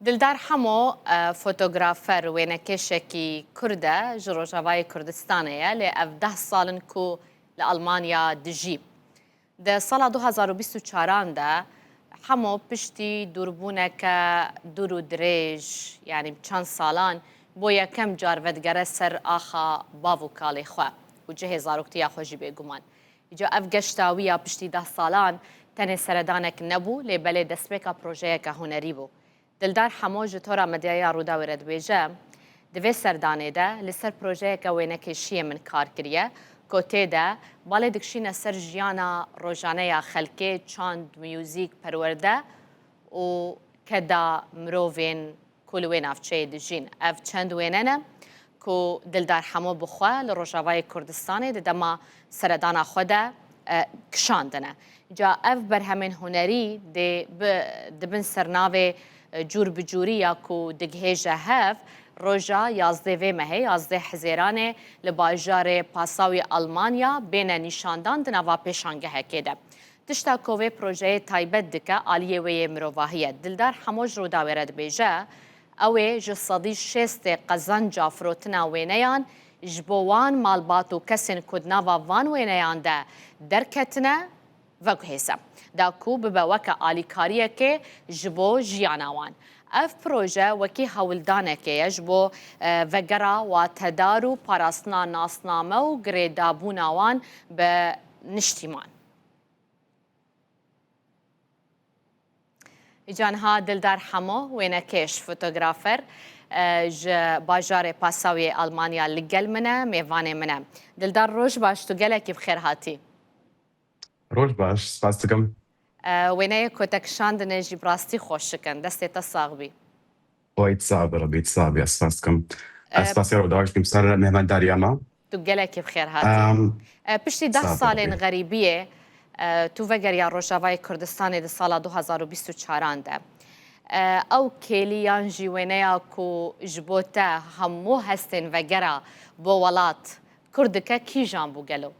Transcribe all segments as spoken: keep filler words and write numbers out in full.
Dildar Hemo, e, fotografer, wênekêşekî Kurd e, ji Rojavayê Kurdistanê ye, lê ev deh sal in ku li Almanya dijî. Di sala du hazar û bîst û çaran de Hemo piştî dûrbûneke dûr û dirêj, yanî çend salan, bo yekem car vedigere ser axa bav û kalê xwe û cihê zaroktiya xwe jî bêguman. Îca ev geşta wî ya piştî deh salan tenê seredanek nebû, lê belê destpêka projeyeke hunerî bû. Dildar Hemo ji Tora Medyaya Rûdawê re dibêje, di vê serdanê de li ser projeyeke wênekêşiyê min kar kiriye, ku tê de balê dikişîne ser jiyana rojane ya xelkê, çand, muzîk, perwerde û keda mirovên ku li wê navçeyê dijîn. Ev çend wêne ne ku Dildar Hemo bi xwe li Rojavayê Kurdistanê di dema seredana xwe de, e, kişandine. Ca ev berhemên hunerî dê bi, di bin sernavê, e, cûr bi cûrî ya ku digihêje hev, roja yazdeh vê mehê, yazdeh Hizêranê, li bajarê Passau yê Almanya bêne nîşandan di nava pêşangehekê de. Tişta ku vê projeyê taybet dike, aliyê wê yê mirovahî ye. Dildar Hemo ji Rûdawê re dibêje, ew ê ji sedî şêstê qezenca firotina wêneyan ji bo wan malbat û kesên ku di nava van wêneyan de derketine, veguhêze, da ku bibe weke alîkariyekê ji bo jiyana wan. Ev proje wekî hewldanekê ye ji bo, e, vegera watedar û parastina nasname û girêdabûna wan bi niştîman. Îca niha Dildar Hemo, wênekêş, fotografer, e, ji bajarê Passau yê Almanya li gel min e, mêvanê min e. Dildar, roj baş, tu gelekî bi xêr hatî. Roj baş, spas dikim. E, wêneyê ku te kişandine jî bi rastî xweşik in. Destê te sax bî. Oy, tu sax be, Rebî, tu sax be, ez spas dikim. Ez E, spasiya Rûdawê dikim ser mehmandariya me. Tu gelekî bi xêr hatî. Em, E, piştî deh sağ ol, salên Rebî. Xerîbiyê, e, tu vegeriya Rojavayê Kurdistanê di sala du hazar û bîst û çaran de. E, ew kêlî yan jî wêneya ku ji bo te hemû hestên vegera bo welat kûr dike kîjan bû gelo?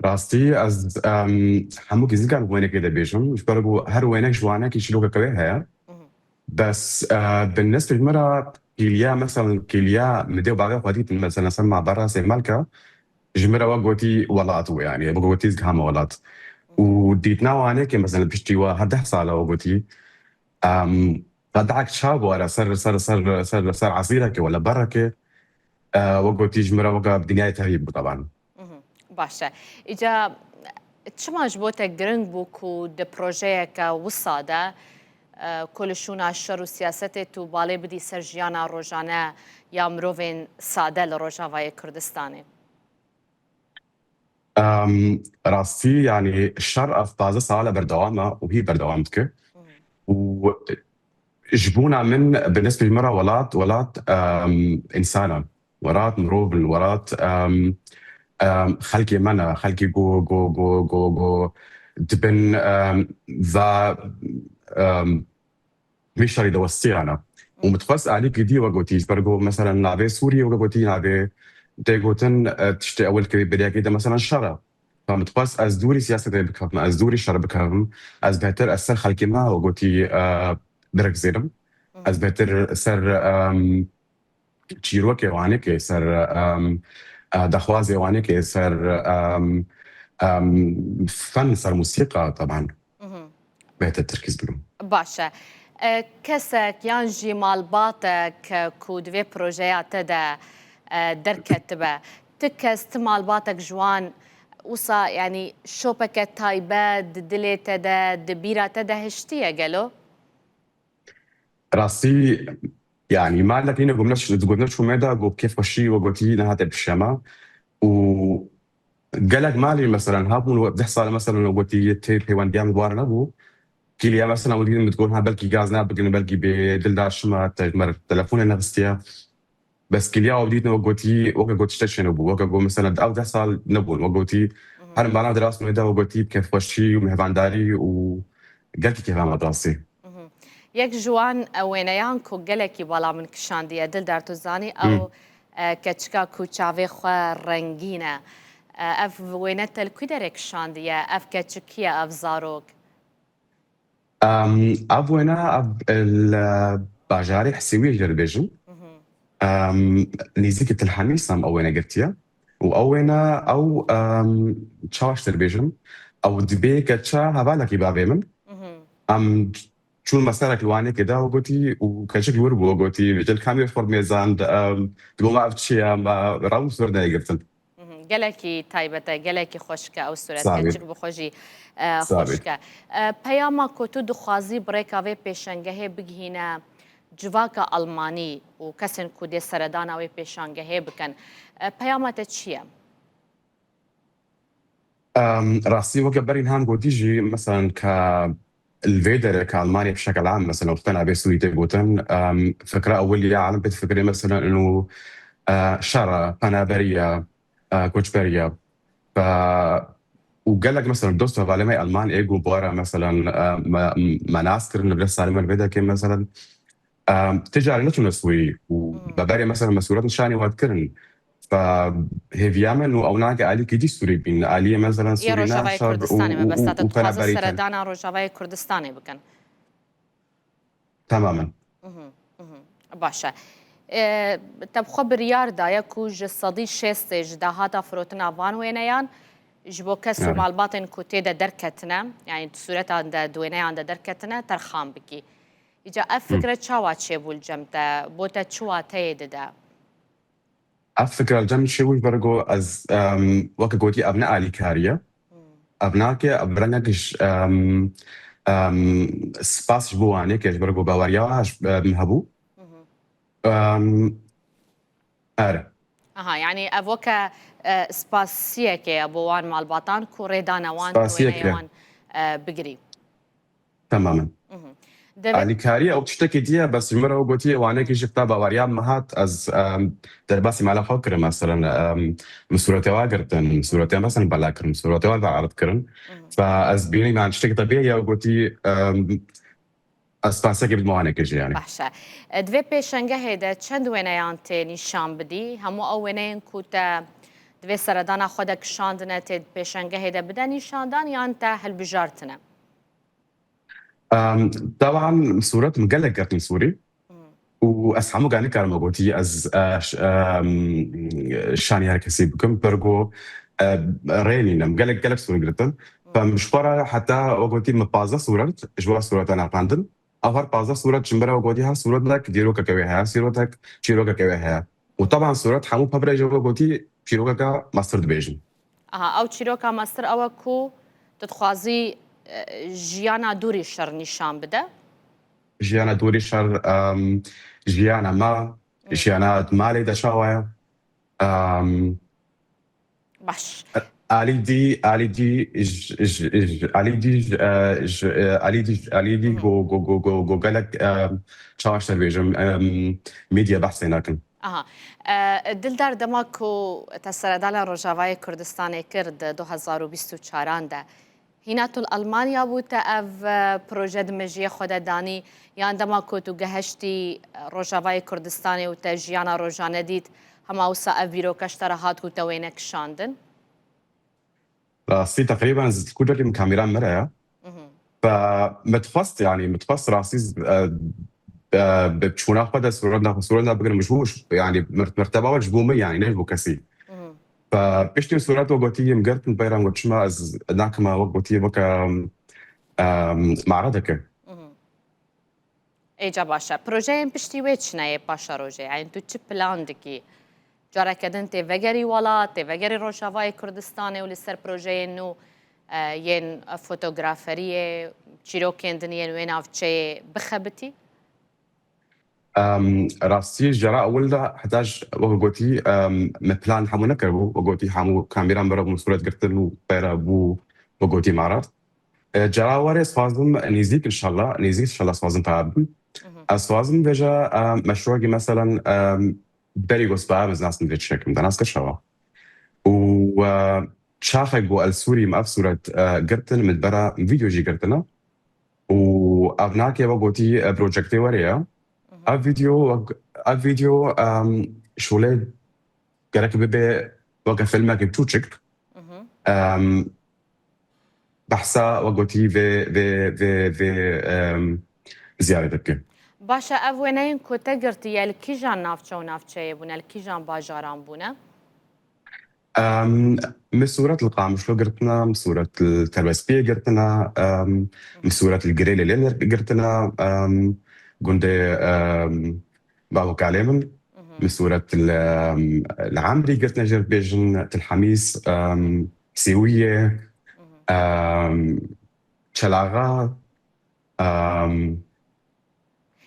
Rastî, ez, em, hemû kîzikan wênekê de bêjim. Ji ber ku her wênek ji wanekî çîrokeke wê heye. Mhm. Bes, e, bi nesbê ji min re kêliya, mesela kêliya min dê û bavê xwe dîtin, mesela ser mabera Sêmelka, ji min re wek gotî welat bû, yanî, wek gotî zgihama welat. Û dîtina wanekê, mesela piştî wa her deh sala wek gotî, em, qedehek çav were ser, ser, ser, ser, ser esîrekê wele berekê, e, wek gotî ji min re weke bi dinyayê tevî bû, teban. Mhm, baş e. Îca çima ji bo te giring bû ku di projeyeke wisa de, e, ku li şûna şer û siyasetê tu balê bidî ser jiyana rojane ya mirovên sade li Rojavayê Kurdistanê? Em, rastî, yanî şer ev taze sala berdewam e û hî berdewam dike. Mhm. Û ji bona min, bi nesbê min re welat, welat, em, însan e. Welat mirov in, welat, em, em, xelkê me ne, xelkê ku, ku, ku, ku, ku dibin, em, va, em, vê şerî de westiyane. Û min dixwest alîkî dî wek gotî, ji ber ku, mesela, navê Sûriyê wek gotî, navê tê gotin, e, tiştê ewil kirî beriyakî de, mesela, şer e. Min dixwest ez dûrî siyasetê bikevim, ez dûrî şer bikevim, ez bêhtir ez ser xelkê me wek gotî, e, birekzêrim. Ez bêhtir ser, em, çîrokê wanekê, ser, em, e, dexwazê wanekê, ser, em, em, fen, ser musîqa, teban. Mhm. Bêhtir terkîz bikim. Baş e. E, kesek yan jî malbatek, e, ku di vê projeya te de, e, derketibe, ti kes, ti malbatek ji wan wisa, yanî şopeke taybet di dilê te de, di bîra te de hiştiye gelo? Rastî, yanî, malek yine gomne ş-, gomne şûme de got kêfxweşî we gotî nehate pişema. Û gelek malî, meselen, hebûn we deh sal, meselen, we gotî yê tê peywendiya min war nebû. Kîliya, meselen, we dîtin min digot, ha, belkî gaz nabikin, belkî bê dil daşima, te, mer telefonê nexistiye. Bes kiliya ew dîtin, wek gotî, weke got tiştek çênebû. Weke got, mesela, ew deh sal nebûn. Wek gotî, her bana di rastê de, wek gotî, bi kêfxweşî û mêvandarî û gelkî kêfa me bi rastî. Mhm. Yek ji wan, e, wêneyan ku gelekî bala min kişandiye, Dildar, tu zanî, ew, e, keçika ku çavê xwe rengîn e. E, ev wêne te li ku derê kişandiye? Ev keçik kî ye, ev zarok? Em, ev wêne, ev, li bajarê Hesêwiyê jê dibêjin. Mhm. Em, nêzîkî Til Hemîs em ew wêne girtiye. Û ew wêne, ew, em, çawa ji te dibêjim? Ew dibê keçe hevalekî bavê min. Mhm. Em çûn meserek li Wanê kê de û gotî, û keçik li wir bû, gotî, "Ji li kamê xwe mêzand, em, dibû me ev çi ye, me rew sûret neyê girtin." Mhm. Gelekî taybet e, gelekî xweşik e ew sûret. Sabî. Keçik bi xwe jî, e, Sabî. Xweşik e. E, peyama ku tu dixwazî bi rêka vê pêşengehê bigihîne civaka Almanî û kesên ku dê seredana wê pêşangehê bikin, e, peyama te çi ye? Em, rastî weke berî niha em gotî jî, meselen, ka li vê derê ka Almanya bi şekil am, meselen, wexta navê Sûrî tê gotin, em, fikra ewil ya alem pê difikirê, meselen, inu, e, şer e, penaberiya, e, koçberiya. Fe, û gelek, meselen, dost hevalê me Alman ê ku bi we re, meselen, e, me, me nas kirin li vir salê me li vê derkê, meselen, Em, ti carî neçûne Sûrî û Hmm. beberê, mesela, me sûret nîşanî we dikirin. Fe hêviya min û ew nake alîkî dî Sûrî bîn. Aliyê, mesela, Yê Sûrî ne Rojavayê şer û, Kurdistanê û, me, û, bes te û dixwaze penaberî ken. Seredana Rojavayê Kurdistanê bikin. Temamen. Mhm, mhm. Baş e. E, te bi xwe biryar daye ku ji sedî şêstê ji dahata firotina van wêneyan ji bo kes û Evet. malbatên ku tê de derketine, yani di sûretan de, di wêneyan de derketine, terxan bikî. Îca ev Hmm. fikre çawa çêbû li cem te? Bo te çi wateyê dide? Ev fikre li cem çêbû ji ber ku ez, em, weke gotî ev ne alîkarî ye. Hmm. Ev nake, ev rengek ji, em, em, spas ji bo Wanê ke ji ber ku baweriya ji, em, hebû. Mhm. Em, er. Aha, yani ev weke, e, spasiyeke ye bo wan malbatan ku rêdane wan, ku Spasiyeke. wêneyê wan, e, bigirî. Temamen. Mhm. Devê Alîkariya ew tiştekî diye, bes ji min re ew gotiye, wanekî ji xwe baweriya min hat, ez, em, derbasî mala xwe kirim, meselen, em, min sûretê wa girtin, min sûretê, meselen, bela kirin, min sûretê wa ve'erd kirin. Mhm. Fe ez bînî, yani, tiştekî tebî ye, ew gotî, em, ez spasiya kê bidim wanekê jî, yani. Baş e. Di vê pêşengehê de çend wêneyan tê nîşan bidî? Hemû ew wêneyên ku te di vê seredana xwe de kişandine tê di pêşengehê de bide nîşandan yan te hilbijartine? Em, teban sûret min gelek girtin Sûrî. Hmm. Û ez hemû ganî karim gotî ez, e, ş-, em, şanî her kesî bikim. Bergo, e, rê nînim. Gelek, gelek sûret girtin. Hmm. Em, ji xwe re heta we gotî min pazdeh sûret, ji we sûretan aqandin. Ew her pazdeh sûret ji min re we gotî her sûretek dîrokeke wê heye, her sûretek çîrokeke wê heye. Û teban sûret hemû pevre ji we gotî çîrokeke mestir dibêjin. Aha, ew çîroka mestir ew e ku tu dixwazî, e, jiyana dûrî şer nîşan bide. Jiyana dûrî şer, em, jiyana me, Hmm. jiyana di malê de çawa ye? Em, Baş. Alî dî, alî dî, j-, j-, j-, alî dî, j-, e, j-, e, alî dî, alî dî Hı hı. go, go, go, go, go gelek, e, çawa şer bêjim, em, medya behsê nakin. Aha. E, Dildar, dema ku te seredana Rojavayê Kurdistanê kir di du hezar û bîst û çaran de, hîna tu li Almanya bû te ev, e, proje di mejiyê xwe de danî, yan dema ku tu geheştî, e, Rojavayê Kurdistanê û te jiyana rojane dît, hema wisa ev vîroke ji te re hat ku te wêne kişandin? Rastî teqrîben ez li ku derê min kamera min re ye. Mhm. Fe min dixwest, yanî min dixwest rastî, e, e, bi çûna xwe de sûreta xwe, sûreta bigirim ji bo, yanî mir-, merteba wek ji bo min, yanî ne ji bo kesî. Mhm. Fe piştî sûret we gotî min girt, min peyran got çima ez nakima wek gotî weke, em, maredeke. Mhm. Êca baş e. Projeyên piştî wê çi ne yê paşerojê? Yani tu çi plan dikî? Careke din tê vegerî welat, tê vegerî Rojavayê Kurdistanê û li ser projeyên nû, e, yên fotograferiyê, çîrokên din yên wê navçeyê bixebitî? Em, rastî jara ewil de heta ji, wek gotî, em, me plan hemû nekiribû. Wek gotî hemû kamera min re bû sûret girtin û peyre bû, wek gotî marat. E, cara warê ez xwazim nêzîk, inşallah, nêzîk, inşallah, ez xwazim peyda bibim. Mhm. Ez xwazim vêja, e, meşrûekî, meselen, e, berî ku ez peyda bim, ez nas bim vê çiyekim de, nas kir şewa. Û, e, çaxek ku el Sûrî min ev sûret, e, girtin, min bera vîdeo jî girtine. Û ev nake we gotî, e, projektê werê ye. Mhm. Ev vîdeo, ev vîdeo, e, şolê gerek bibe weke filmekî biçûçik. Mhm. E, behsa we gotî vê, vê, vê, vê, em, ziyaretê bikin. Baş e, ev wêneyên ku te girtiye li kîjan navçe û navçeyê bûne, li kîjan bajaran bûne? Em, min sûret li Qamişlo girtina, min sûret li Terbespiyê girtina, em, min sûret li Girê Lêlê girtina, em, gundê, em, bavo kalê min. Min sûret li, em, li Emrî girtine, jê re bêjin Til Hemîs, em, Sêwiyê, em, Çelaxa, em,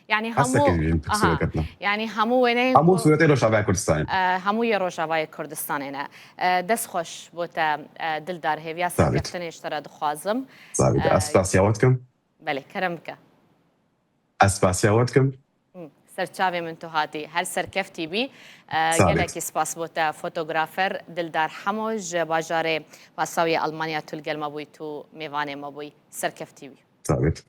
Yani hesta hemû, kirîn aha, sûret girtina. Yani hemû wêneyên Hemû ku, sûretê Rojavaya Kurdistanê. e, hemû yê Rojavayê Kurdistanê ne. E, dest xweş bo te, e, Dildar, hêviya Sabit. serkeftinê ji te re dixwazim. Sabit. E, Ez spasiya we dikim. Belê, kerem bike. Ez spasiya we dikim. Hı, ser çavê min tu hatî. Her serkeftî bî. E, Sabit. Gelekî spas bo te, fotografer Dildar Hemo ji bajarê Passau yê Almanya, tu li gel me bûyî, tu mêvanê me bûyî. Serkeftî bî. Sabit.